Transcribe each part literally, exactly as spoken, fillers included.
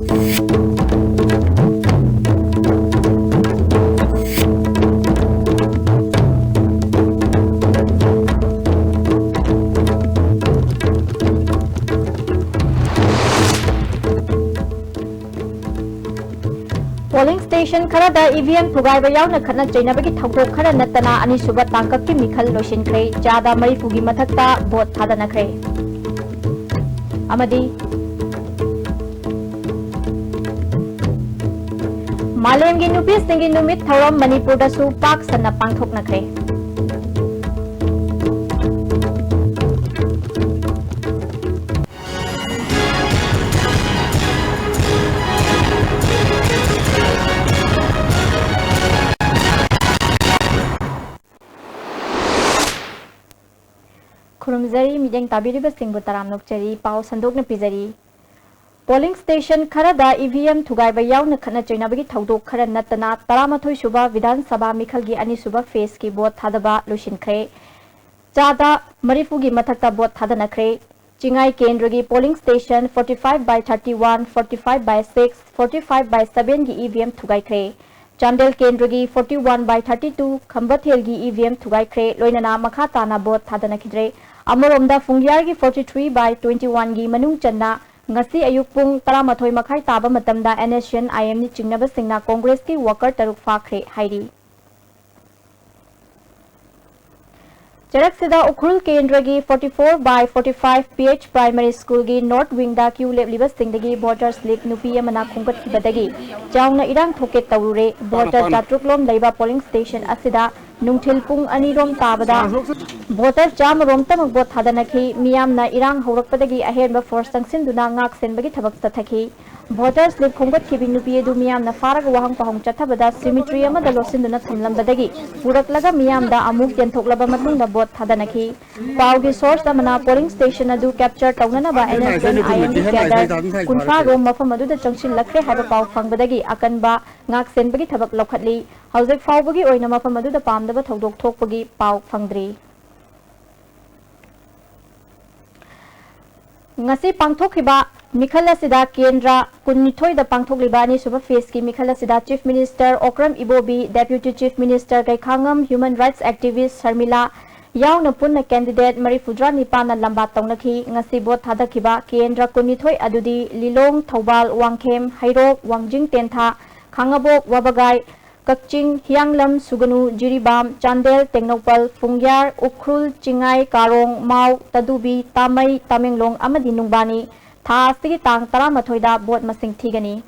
Polling station ꯈꯔꯗ E V M ꯊꯨꯒꯥꯏꯕ ꯌꯥꯎꯅ ꯈꯠꯅ ꯆꯩꯅꯕꯒꯤ ꯊꯧꯗꯣꯛ ꯈꯔ ꯅꯠꯇꯅ ꯑꯅꯤꯁꯨꯕ ꯇꯥꯡꯀꯛꯀꯤ ꯃꯤꯈꯜ ꯂꯣꯏꯁꯤꯟꯈ꯭ꯔꯦ꯫ ꯆꯥꯗ ꯃꯔꯤꯐꯨꯒꯤ ꯃꯊꯛꯇ ꯚꯣꯠ ꯊꯥꯗꯅꯈ꯭ꯔꯦ꯫ ꯑꯃꯗꯤ ꯃꯥꯂꯦꯝꯒꯤ ꯅꯨꯄꯤꯁꯤꯡꯒꯤ ꯅꯨꯃꯤꯠ ꯊꯧꯔꯝ ꯃꯅꯤꯄꯨꯔꯗꯁꯨ ꯄꯥꯛ ꯁꯟꯅ ꯄꯥꯡꯊꯣꯛꯅꯈ꯭ꯔꯦ꯫ ꯈꯨꯔꯨꯝꯖꯔꯤ, ꯃꯤꯠꯌꯦꯡ ꯇꯥꯕꯤꯔꯤꯕꯁꯤꯡꯕꯨ ꯇꯔꯥꯝꯅ ꯑꯣꯛꯆꯔꯤ꯫ ꯄꯥꯎ ꯁꯟꯗꯣꯛꯅ ꯄꯤꯖꯔꯤ꯫ ꯄꯣꯂꯤꯡ ꯁ꯭ꯇꯦꯁꯟ ꯈꯔꯗ ꯏ ꯚꯤ ꯑꯦꯝ ꯊꯨꯒꯥꯏꯕ ꯌꯥꯎꯅ ꯈꯠꯅ ꯆꯩꯅꯕꯒꯤ ꯊꯧꯗꯣꯛ ꯈꯔ ꯅꯠꯇꯅ ꯇꯔꯥꯃꯥꯊꯣꯏ ꯁꯨꯕ ꯕꯤꯙꯥꯟ ꯁꯚꯥ ꯃꯤꯈꯜꯒꯤ ꯑꯅꯤꯁꯨꯕ ꯐꯦꯖꯀꯤ ꯚꯣꯠ ꯊꯥꯗꯕ ꯂꯣꯏꯁꯤꯟꯈ꯭ꯔꯦ꯫ ꯆꯥꯗ ꯃꯔꯤꯐꯨꯒꯤ ꯃꯊꯛꯇ ꯚꯣꯠ ꯊꯥꯗꯅꯈ꯭ꯔꯦ꯫ ꯆꯤꯡꯉꯥꯏ ꯀꯦꯟꯗ꯭ꯔꯒꯤ polling station forty five by thirty one, forty five by six, forty five by seven ꯒꯤ ꯏ ꯚꯤ ꯑꯦꯝ ꯊꯨꯒꯥꯏꯈ꯭ꯔꯦ꯫ ꯆꯥꯟꯗꯦꯜ ꯀꯦꯟꯗ꯭ꯔꯒꯤ forty one by thirty two, ꯈꯝꯕꯊꯦꯜꯒꯤ ꯏ ꯚꯤ ꯑꯦꯝ ꯊꯨꯒꯥꯏꯈ꯭ꯔꯦ, ꯂꯣꯏꯅꯅ ꯃꯈꯥ ꯇꯥꯅ ꯚꯣꯠ ꯊꯥꯗꯅꯈꯤꯗ꯭ꯔꯦ꯫ ꯑꯃꯔꯣꯝꯗ ꯐꯨꯡꯗꯤꯌꯥꯔꯒꯤ forty three by twenty one ꯒꯤ ꯃꯅꯨꯡ ꯆꯟꯅ ꯉꯁꯤ ꯑꯌꯨꯛ ꯄꯨꯡ ꯇꯔꯥꯃꯥꯊꯣꯏ ꯃꯈꯥꯏ ꯇꯥꯕ ꯃꯇꯝꯗ and S C and I ꯑꯦꯝꯅ ꯆꯤꯡꯅꯕꯁꯤꯡꯅ ꯀꯣꯡꯒ꯭ꯔꯦꯁꯀꯤ worker ꯇꯔꯨꯛ ꯐꯥꯈ꯭ꯔꯦ ꯍꯥꯏꯔꯤ꯫ ꯆꯔꯛꯁꯤꯗ ꯎꯈ꯭ꯔꯨꯜ ꯀꯦꯟꯗ꯭ꯔꯒꯤ forty four by forty five P H Primary School ꯒꯤ North Wing ꯗ ꯀ꯭ꯌꯨ ꯂꯦꯞꯂꯤꯕꯁꯤꯡꯗꯒꯤ voter slip ꯅꯨꯄꯤ ꯑꯃꯅ ꯈꯣꯝꯒꯠꯈꯤꯕꯗꯒꯤ ꯆꯥꯎꯅ ꯏꯔꯥꯡ ꯊꯣꯛꯀꯦ ꯇꯧꯔꯨꯔꯦ꯫ Voter ꯆꯥꯇ꯭ꯔꯨꯛ ꯂꯣꯝ ꯂꯩꯕ polling station ꯑꯁꯤꯗ ꯅꯨꯡꯊꯤꯜ ꯄꯨꯡ ꯑꯅꯤ ꯔꯣꯝ ꯇꯥꯕꯗ voter ꯆꯥꯝꯃ ꯔꯣꯝꯇꯃꯛ ꯚꯣꯠ ꯊꯥꯗꯅꯈꯤ꯫ ꯃꯤꯌꯥꯝꯅ ꯏꯔꯥꯡ ꯍꯧꯔꯛꯄꯗꯒꯤ ꯑꯍꯦꯟꯕ force ꯆꯪꯁꯤꯟꯗꯨꯅ ꯉꯥꯛ ꯁꯦꯟꯕꯒꯤ ꯊꯕꯛ ꯆꯠꯊꯈꯤ꯫ Voter slip ꯈꯣꯝꯒꯠꯈꯤꯕꯤ ꯅꯨꯄꯤ ꯑꯗꯨ ꯃꯤꯌꯥꯝꯅ ꯐꯥꯔꯒ ꯋꯥꯍꯪ ꯄꯥꯎꯍꯪ ꯆꯠꯊꯕꯗ cemetery ꯑꯃꯗ ꯂꯣꯠꯁꯤꯟꯗꯨꯅ ꯊꯝꯂꯝꯕꯗꯒꯤ ꯄꯨꯔꯛꯂꯒ ꯃꯤꯌꯥꯝꯗ ꯑꯃꯨꯛ ꯌꯦꯟꯊꯣꯛꯂꯕ ꯃꯇꯨꯡꯗ ꯚꯣꯠ ꯊꯥꯗꯅꯈꯤ꯫ ꯄꯥꯎꯒꯤ source ꯑꯃꯅ polling station ꯑꯗꯨ capture ꯇꯧꯅꯅꯕ N S N I M ꯒꯤ cadre ꯀꯨꯟꯊ꯭ꯔꯥ ꯔꯣꯝ ꯃꯐꯝ ꯑꯗꯨꯗ ꯆꯪꯁꯤꯜꯂꯛꯈ꯭ꯔꯦ ꯍꯥꯏꯕ ꯄꯥꯎ ꯐꯪꯕꯗꯒꯤ ꯑꯀꯟꯕ ꯉꯥꯛ ꯁꯦꯟꯕꯒꯤ ꯊꯕꯛ ꯂꯧꯈꯠꯂꯤ꯫ ꯍꯧꯖꯤꯛ ꯐꯥꯎꯕꯒꯤ ꯑꯣꯏꯅ ꯃꯐꯝ ꯑꯗꯨꯗ ꯄꯥꯝꯗꯕ ꯊꯧꯗꯣꯛ ꯊꯣꯛꯄꯒꯤ ꯄꯥꯎ ꯐꯪꯗ꯭ꯔꯤ꯫ ꯉꯁꯤ ꯄꯥꯡꯊꯣꯛꯈꯤꯕ ꯃꯤꯈꯜ ꯑꯁꯤꯗ ꯀꯦꯟꯗ꯭ꯔ ꯀꯨꯟꯅꯤꯊꯣꯏꯗ ꯄꯥꯡꯊꯣꯛꯂꯤꯕ ꯑꯅꯤꯁꯨꯕ ꯐꯦꯖꯀꯤ ꯃꯤꯈꯜ ꯑꯁꯤꯗ Chief Minister ꯑꯣꯀ꯭ꯔꯝ ꯏꯕꯣꯕꯤ, Deputy Chief Minister ꯀꯩꯈꯥꯉꯝ, Human Rights Activist Sharmila ꯌꯥꯎꯅ ꯄꯨꯟꯅ candidate ꯃꯔꯤꯐꯨꯇꯔꯥ ꯅꯤꯄꯥꯟꯅ ꯂꯝꯕꯥ ꯇꯧꯅꯈꯤ꯫ ꯉꯁꯤ ꯚꯣꯠ ꯊꯥꯗꯈꯤꯕ ꯀꯦꯟꯗ꯭ꯔ ꯀꯨꯟꯅꯤꯊꯣꯏ ꯑꯗꯨꯗꯤ ꯂꯤꯂꯣꯡ, ꯊꯧꯕꯥꯜ, ꯋꯥꯡꯈꯦꯝ, ꯍꯩꯔꯣꯛ, ꯋꯥꯡꯖꯤꯡ ꯇꯦꯟꯊꯥ, ꯈꯥꯡꯉꯕꯣꯛ, ꯋꯥꯕꯒꯥꯏ, ꯀꯛꯆꯤꯡ, ꯍꯤꯌꯥꯡꯂꯝ, ꯁꯨꯒꯅꯨ, ꯖꯤꯔꯤꯕꯥꯝ, ꯆꯥꯟꯗꯦꯜ, ꯇꯦꯡꯅꯧꯄꯜ, ꯄꯨꯡꯌꯥꯔ, ꯎꯈ꯭ꯔꯨꯜ, ꯆꯤꯡꯉꯥꯏ, ꯀꯥꯔꯣꯡ, ꯃꯥꯎ, ꯇꯗꯨꯕꯤ, ꯇꯥꯃꯩ, ꯇꯃꯦꯡꯂꯣꯡ ꯑꯃꯗꯤ ꯅꯨꯡꯕꯥꯅꯤ꯫ ꯊꯥ ꯑꯁꯤꯒꯤ ꯇꯥꯡ ꯇꯔꯥꯃꯥꯊꯣꯏꯗ ꯚꯣꯠ ꯃꯁꯤꯡ ꯊꯤꯒꯅꯤ꯫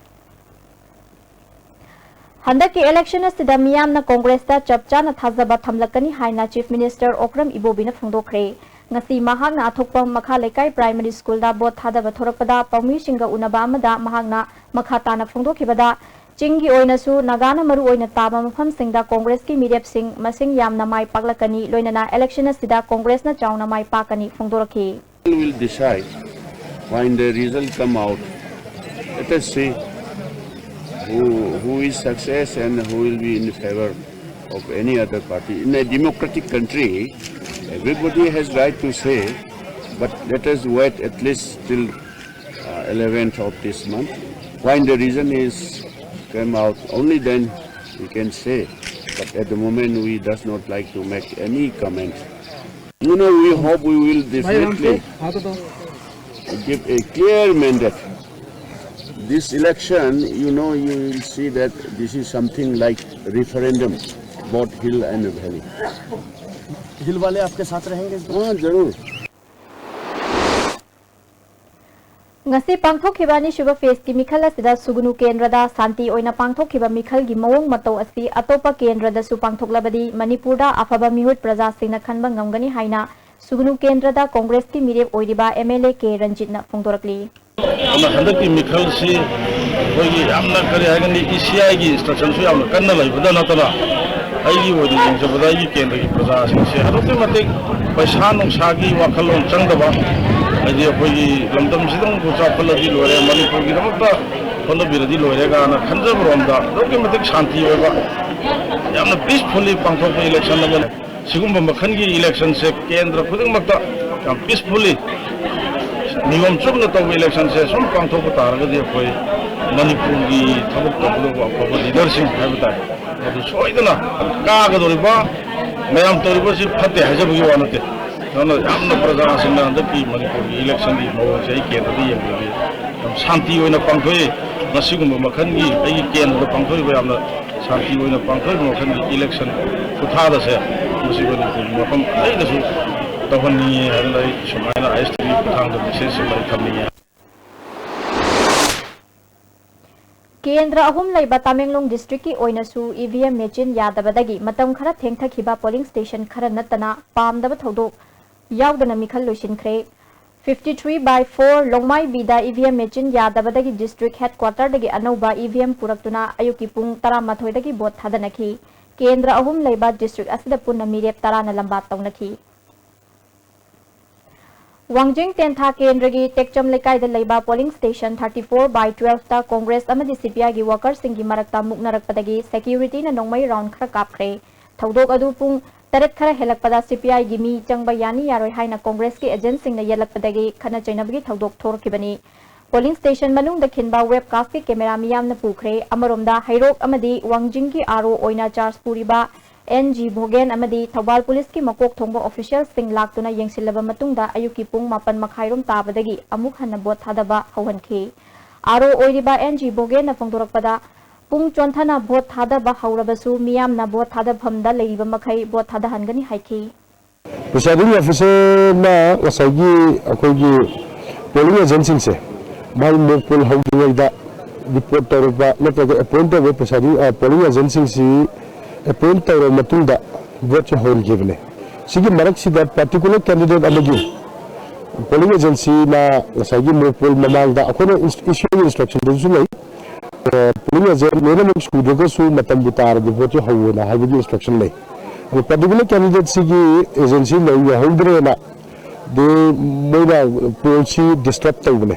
ꯍꯟꯗꯛꯀꯤ election ꯑꯁꯤꯗ ꯃꯤꯌꯥꯝꯅ ꯀꯣꯡꯒ꯭ꯔꯦꯁꯇ ꯆꯞ ꯆꯥꯅ ꯊꯥꯖꯕ ꯊꯝꯂꯛꯀꯅꯤ ꯍꯥꯏꯅ Chief Minister ꯑꯣꯀ꯭ꯔꯝ ꯏꯕꯣꯕꯤꯅ ꯐꯣꯡꯗꯣꯛꯈ꯭ꯔꯦ꯫ ꯉꯁꯤ ꯃꯍꯥꯛꯅ ꯑꯊꯣꯛꯄꯝ ꯃꯈꯥ ꯂꯩꯀꯥꯏ primary schoolꯗ ꯚꯣꯠ ꯊꯥꯗꯕ ꯊꯣꯔꯛꯄꯗ ꯄꯥꯎꯃꯤꯁꯤꯡꯒ ꯎꯅꯕ ꯑꯃꯗ ꯃꯍꯥꯛꯅ ꯃꯈꯥ ꯇꯥꯅ ꯐꯣꯡꯗꯣꯛꯈꯤꯕꯗ, ꯆꯤꯡꯒꯤ ꯑꯣꯏꯅꯁꯨ ꯅꯥꯒꯥꯅ ꯃꯔꯨ ꯑꯣꯏꯅ ꯇꯥꯕ ꯃꯐꯝꯁꯤꯡꯗ ꯀꯣꯡꯒ꯭ꯔꯦꯁꯀꯤ ꯃꯤꯔꯦꯞꯁꯤꯡ ꯃꯁꯤꯡ ꯌꯥꯝꯅ ꯃꯥꯏ ꯄꯥꯛꯂꯛꯀꯅꯤ, ꯂꯣꯏꯅꯅ election ꯑꯁꯤꯗ ꯀꯣꯡꯒ꯭ꯔꯦꯁꯅ ꯆꯥꯎꯅ ꯃꯥꯏ ꯄꯥꯛꯀꯅꯤ ꯐꯣꯡꯗꯣꯔꯛꯈꯤ꯫ Will decide when the result come out. Let us see who, who is success and who will be in favor of any other party. In a democratic country, everybody has right to say, but let us wait at least till uh, eleventh of this month. When the reason is came out, only then we can say. But at the moment, we does not like to make any comment. You know, we hope we will definitely give a clear mandate. This election, you know, you will see that this is something like referendum, both hill and valley. हिल वाले आपके साथ रहेंगे? ꯉꯁꯤ ꯄꯥꯡꯊꯣꯛꯈꯤꯕ ꯑꯅꯤꯁꯨꯕ ꯐꯦꯖꯀꯤ ꯃꯤꯈꯜ ꯑꯁꯤꯗ ꯁꯨꯒꯅꯨ ꯀꯦꯟꯗ꯭ꯔꯗ ꯁꯥꯟꯇꯤ ꯑꯣꯏꯅ ꯄꯥꯡꯊꯣꯛꯈꯤꯕ ꯃꯤꯈꯜꯒꯤ ꯃꯑꯣꯡ ꯃꯇꯧ ꯑꯁꯤ ꯑꯇꯣꯞꯄ ꯀꯦꯟꯗ꯭ꯔꯗꯁꯨ ꯄꯥꯡꯊꯣꯛꯂꯕꯗꯤ ꯃꯅꯤꯄꯨꯔꯗ ꯑꯐꯕ ꯃꯤꯍꯨꯠ ꯄ꯭ꯔꯖꯥꯁꯤꯡꯅ ꯈꯟꯕ ꯉꯝꯒꯅꯤ ꯍꯥꯏꯅ ꯁꯨꯒꯅꯨ ꯀꯦꯟꯗ꯭ꯔꯗ ꯀꯣꯡꯒ꯭ꯔꯦꯁꯀꯤ ꯃꯤꯔꯦꯞ ꯑꯣꯏꯔꯤꯕ ꯑꯦꯝ ꯑꯦꯜ ꯑꯦ ꯀꯦ ꯔꯟꯖꯤꯠꯅ ꯐꯣꯡꯗꯣꯔꯛꯂꯤ꯫ ꯑꯗꯨꯅ ꯍꯟꯗꯛꯀꯤ ꯃꯤꯈꯜꯁꯤ ꯑꯩꯈꯣꯏꯒꯤ ꯌꯥꯝꯅ ꯀꯔꯤ ꯍꯥꯏꯒꯅꯤ, ꯏ ꯁꯤ ꯑꯥꯏꯒꯤ instructionꯁꯨ ꯌꯥꯝꯅ ꯀꯟꯅ ꯂꯩꯕꯗ ꯅꯠꯇꯅ ꯑꯩꯒꯤ ꯑꯣꯏꯅ ꯌꯦꯡꯖꯕꯗ ꯑꯩꯒꯤ ꯀꯦꯟꯗ꯭ꯔꯒꯤ ꯄ꯭ꯔꯖꯥꯁꯤꯡꯁꯦ ꯑꯗꯨꯛꯀꯤ ꯃꯇꯤꯛ ꯄꯩꯁꯥ ꯅꯨꯡꯁꯥꯒꯤ ꯋꯥꯈꯜꯂꯣꯟ ꯆꯪꯗꯕ, ꯍꯥꯏꯗꯤ ꯑꯩꯈꯣꯏꯒꯤ ꯂꯝꯗꯝꯁꯤꯗꯪꯕꯨ ꯆꯥꯎꯈꯠꯂꯗꯤ ꯂꯣꯏꯔꯦ, ꯃꯅꯤꯄꯨꯔꯒꯤꯗꯃꯛꯇ ꯍꯣꯠꯅꯕꯤꯔꯗꯤ ꯂꯣꯏꯔꯦ ꯀꯥꯏꯅ ꯈꯟꯖꯕꯔꯣꯝꯗ ꯑꯗꯨꯛꯀꯤ ꯃꯇꯤꯛ ꯁꯥꯟꯇꯤ ꯑꯣꯏꯕ, ꯌꯥꯝꯅ peacefully ꯄꯥꯡꯊꯣꯛꯄ election ꯑꯃꯅꯤ꯫ ꯁꯤꯒꯨꯝꯕ ꯃꯈꯜꯒꯤ electionꯁꯦ ꯀꯦꯟꯗ꯭ꯔ ꯈꯨꯗꯤꯡꯃꯛꯇ ꯌꯥꯝ peacefully ꯅꯤꯌꯣꯝ ꯆꯨꯝꯅ ꯇꯧꯕ ꯏꯂꯦꯛꯁꯟꯁꯦ ꯁꯨꯝ ꯄꯥꯡꯊꯣꯛꯄ ꯇꯥꯔꯒꯗꯤ ꯑꯩꯈꯣꯏ ꯃꯅꯤꯄꯨꯔꯒꯤ ꯊꯕꯛ ꯇꯧꯒꯗꯧꯕ ꯑꯐꯕ ꯂꯤꯗꯔꯁꯤꯡ ꯍꯥꯏꯕ ꯇꯥꯔꯦ, ꯃꯗꯨ ꯁꯣꯏꯗꯅ ꯀꯥꯒꯗꯧꯔꯤꯕ, ꯃꯌꯥꯝ ꯇꯧꯔꯤꯕꯁꯤ ꯐꯠꯇꯦ ꯍꯥꯏꯖꯕꯒꯤ ꯋꯥ ꯅꯠꯇꯦ꯫ ꯑꯗꯨꯅ ꯌꯥꯝꯅ ꯄ꯭ꯔꯖꯥꯁꯤꯡꯅ ꯍꯟꯗꯛꯀꯤ ꯃꯅꯤꯄꯨꯔꯒꯤ ꯏꯂꯦꯛꯁꯟꯒꯤ ꯃꯑꯣꯡꯁꯦ ꯑꯩ ꯀꯦꯟꯗ꯭ꯔꯗ ꯌꯦꯡꯕꯗꯗꯤ ꯌꯥꯝ ꯁꯥꯟꯇꯤ ꯑꯣꯏꯅ ꯄꯥꯡꯊꯣꯛꯏ꯫ ꯃꯁꯤꯒꯨꯝꯕ ꯃꯈꯜꯒꯤ ꯑꯩꯒꯤ ꯀꯦꯟꯗ꯭ꯔꯗ ꯄꯥꯡꯊꯣꯛꯏꯕ ꯌꯥꯝꯅ ꯁꯥꯟꯇꯤ ꯑꯣꯏꯅ ꯄꯥꯡꯊꯣꯛꯏꯕ ꯃꯈꯜꯒꯤ ꯏꯂꯦꯛꯁꯟ ꯈꯨꯊꯥꯗꯁꯦ ꯃꯁꯤ ꯃꯅꯤꯄꯨꯔꯒꯤ ꯃꯐꯝ ꯑꯇꯩꯗꯁꯨ ꯇꯧꯍꯟꯅꯤꯡꯉꯤ ꯍꯥꯏꯗꯅ ꯑꯩ ꯁꯨꯃꯥꯏꯅ ꯑꯥꯏ ꯑꯦꯁ ꯇꯤꯚꯤ ꯈꯨꯠꯊꯥꯡꯗ ꯃꯦꯁꯦꯖ ꯑꯃ ꯑꯩ ꯊꯝꯅꯤꯡꯉꯤ꯫ ꯀꯦꯟꯗ꯭ꯔ ꯑꯍꯨꯝ ꯂꯩꯕ ꯇꯃꯦꯡꯂꯣꯡ ꯗꯤꯁꯇ꯭ꯔꯤꯛꯀꯤ ꯑꯣꯏꯅꯁꯨ ꯏ ꯚꯤ ꯑꯦꯝ ꯃꯦꯆꯤꯟ ꯌꯥꯗꯕꯗꯒꯤ ꯃꯇꯝ ꯈꯔ ꯊꯦꯡꯊꯈꯤꯕ ꯄꯣꯂꯤꯡ ꯁ꯭ꯇꯦꯁꯟ ꯈꯔ ꯅꯠꯇꯅ ꯄꯥꯝꯗꯕ ꯊꯧꯗꯣꯛ ꯌꯥꯎꯗꯅ ꯃꯤꯈꯜ ꯂꯣꯏꯁꯤꯟꯈ꯭ꯔꯦ꯫ fifty three by four ꯂꯣꯡꯃꯥꯏꯕꯤꯗ ꯏ ꯚꯤ ꯑꯦꯝ ꯃꯦꯆꯤꯟ ꯌꯥꯗꯕꯗꯒꯤ ꯗꯤꯁꯇ꯭ꯔꯤꯛ ꯍꯦꯗꯀ꯭ꯋꯥꯇꯔꯗꯒꯤ ꯑꯅꯧꯕ ꯏ ꯚꯤ ꯑꯦꯝ ꯄꯨꯔꯛꯇꯨꯅ ꯑꯌꯨꯛꯀꯤ ꯄꯨꯡ ꯇꯔꯥꯃꯥꯊꯣꯏꯗꯒꯤ ꯚꯣꯠ ꯊꯥꯗꯅꯈꯤ꯫ ꯀꯦꯟꯗ꯭ꯔ ꯑꯍꯨꯝ ꯂꯩꯕ ꯗꯤꯁꯇ꯭ꯔꯤꯛ ꯑꯁꯤꯗ ꯄꯨꯟꯅ ꯃꯤꯔꯦꯞ ꯇꯔꯥꯅ ꯂꯝꯕꯥ ꯇꯧꯅꯈꯤ꯫ ꯋꯥꯡꯖꯤꯡ ꯇꯦꯟꯊꯥ ꯀꯦꯟꯗ꯭ꯔꯒꯤ ꯇꯦꯛꯆꯝ ꯂꯩꯀꯥꯏꯗ ꯂꯩꯕ polling station thirty four by twelve ꯇ ꯀꯣꯡꯒ꯭ꯔꯦꯁ ꯑꯃꯗꯤ ꯁꯤ ꯄꯤ ꯑꯥꯏꯒꯤ ꯋꯥꯀꯔꯁꯤꯡꯒꯤ ꯃꯔꯛꯇ ꯃꯨꯛꯅꯔꯛꯄꯗꯒꯤ ꯁꯦꯀ꯭ꯌꯨꯔꯤꯇꯤꯅ ꯅꯣꯡꯃꯩ ꯔꯥꯎꯟ ꯈꯔ ꯀꯥꯞꯈ꯭ꯔꯦ꯫ ꯊꯧꯗꯣꯛ ꯑꯗꯨ ꯄꯨꯡ ꯇꯔꯦꯠ ꯈꯔ ꯍꯦꯜꯂꯛꯄꯗ ꯁꯤ ꯄꯤ ꯑꯥꯏꯒꯤ ꯃꯤ ꯆꯪꯕ ꯌꯥꯅꯤ ꯌꯥꯔꯣꯏ ꯍꯥꯏꯅ ꯀꯣꯡꯒ꯭ꯔꯦꯁꯀꯤ ꯑꯦꯖꯦꯟꯠꯁꯤꯡꯅ ꯌꯦꯠꯂꯛꯄꯗꯒꯤ ꯈꯠꯅ ꯆꯩꯅꯕꯒꯤ ꯊꯧꯗꯣꯛ ꯊꯣꯔꯛꯈꯤꯕꯅꯤ꯫ ꯄꯣꯂꯤꯡ ꯁ꯭ꯇꯦꯁꯟ ꯃꯅꯨꯡꯗ ꯈꯤꯟꯕ ꯋꯦꯕ ꯀꯥꯁꯠꯀꯤ ꯀꯦꯃꯦꯔꯥ ꯃꯤꯌꯥꯝꯅ ꯄꯨꯈ꯭ꯔꯦ꯫ ꯑꯃꯔꯣꯝꯗ ꯍꯩꯔꯣꯛ ꯑꯃꯗꯤ ꯋꯥꯡꯖꯤꯡꯒꯤ ꯑꯥꯔ ꯑꯣ ꯑꯣꯏꯅ ꯆꯥꯔꯖ ꯄꯨꯔꯤꯕ ꯑꯦꯟ ꯖꯤ ꯚꯣꯒꯦꯟ ꯑꯃꯗꯤ ꯊꯧꯕꯥꯜ ꯄꯨꯂꯤꯁꯀꯤ ꯃꯀꯣꯛ ꯊꯣꯡꯕ ꯑꯣꯐꯤꯁꯤꯌꯦꯜꯁꯤꯡ ꯂꯥꯛꯇꯨꯅ ꯌꯦꯡꯁꯤꯜꯂꯕ ꯃꯇꯨꯡꯗ ꯑꯌꯨꯛꯀꯤ ꯄꯨꯡ ꯃꯥꯄꯟ ꯃꯈꯥꯏꯔꯣꯝ ꯇꯥꯕꯗꯒꯤ ꯑꯃꯨꯛ ꯍꯟꯅ ꯚꯣꯠ ꯊꯥꯗꯕ ꯍꯧꯍꯟꯈꯤ꯫ ꯑꯥꯔ ꯑꯣ ꯑꯣꯏꯔꯤꯕ ꯑꯦꯟ ꯖꯤ ꯚꯣꯒꯦꯟꯅ ꯐꯣꯡꯗꯣꯔꯛꯄꯗ, ꯄꯨꯡ ꯆꯣꯟꯊꯅ ꯚꯣꯠ ꯊꯥꯗꯕ ꯍꯧꯔꯕꯁꯨ ꯃꯤꯌꯥꯝꯅ ꯚꯣꯠ ꯊꯥꯗꯐꯝꯗ ꯂꯩꯔꯤꯕ ꯃꯈꯩ ꯚꯣꯠ ꯊꯥꯗꯍꯟꯒꯅꯤ ꯍꯥꯏꯈꯤ꯫ ꯄ꯭ꯔꯤꯁꯥꯏꯗꯤꯡ ꯑꯣꯐꯤꯁꯔꯅ ꯉꯁꯥꯏꯒꯤ ꯑꯩꯈꯣꯏꯒꯤ ꯄꯣꯂꯤꯡ ꯑꯦꯖꯦꯟꯠꯁꯤꯡꯁꯦ ꯃꯥꯒꯤ ꯃꯣꯛ ꯄꯣꯜ ꯍꯧꯗ꯭ꯔꯤꯉꯩꯗ ꯔꯤꯄꯣꯔꯠ ꯇꯧꯔꯛꯄ ꯅꯠꯇ꯭ꯔꯒ ꯑꯦꯄꯣꯏꯟꯠ ꯇꯧꯕ ꯄ꯭ꯔꯤꯁꯥꯏꯗꯤꯡ ꯄꯣꯂꯤꯡ ꯑꯦꯖꯦꯟꯠꯁꯤꯡꯁꯤ ꯑꯦꯄꯣꯏꯟꯠ ꯇꯧꯔꯕ ꯃꯇꯨꯡꯗ ꯚꯣꯠꯁꯦ ꯍꯧꯍꯟꯈꯤꯕꯅꯦ꯫ ꯁꯤꯒꯤ ꯃꯔꯛꯁꯤꯗ ꯄꯥꯔꯇꯤꯀꯨꯂꯔ ꯀꯦꯟꯗꯤꯗꯦꯠ ꯑꯃꯒꯤ ꯄꯣꯂꯤꯡ ꯑꯦꯖꯦꯟꯁꯤꯅ ꯉꯁꯥꯏꯒꯤ ꯃꯣꯛ ꯄꯣꯜ ꯃꯃꯥꯡꯗ ꯑꯩꯈꯣꯏꯅ ꯏꯁꯨꯒꯤ ꯏꯟꯁꯇ꯭ꯔꯛꯁꯟꯗꯁꯨ ꯂꯩ, ꯄꯣꯂꯤꯡ ꯑꯦꯖꯦꯟꯠ ꯂꯣꯏꯅꯃꯛ ꯁꯨꯗ꯭ꯔꯒꯁꯨ ꯃꯇꯝꯕꯨ ꯇꯥꯔꯗꯤ ꯚꯣꯠꯁꯦ ꯍꯧꯋꯣꯅ ꯍꯥꯏꯕꯒꯤ ꯏꯟꯁꯇ꯭ꯔꯛꯁꯟ ꯂꯩ꯫ ꯑꯗꯣ ꯄꯥꯔꯇꯤꯀꯨꯂꯔ ꯀꯦꯟꯗꯤꯗꯦꯠꯁꯤꯒꯤ ꯑꯦꯖꯦꯟꯁꯤꯅ ꯌꯥꯍꯧꯗ꯭ꯔꯦꯅ ꯗꯤ ꯃꯣꯏꯅ ꯄꯣꯜꯁꯤ ꯗꯤꯁꯇꯔꯕ ꯇꯧꯕꯅꯦ꯫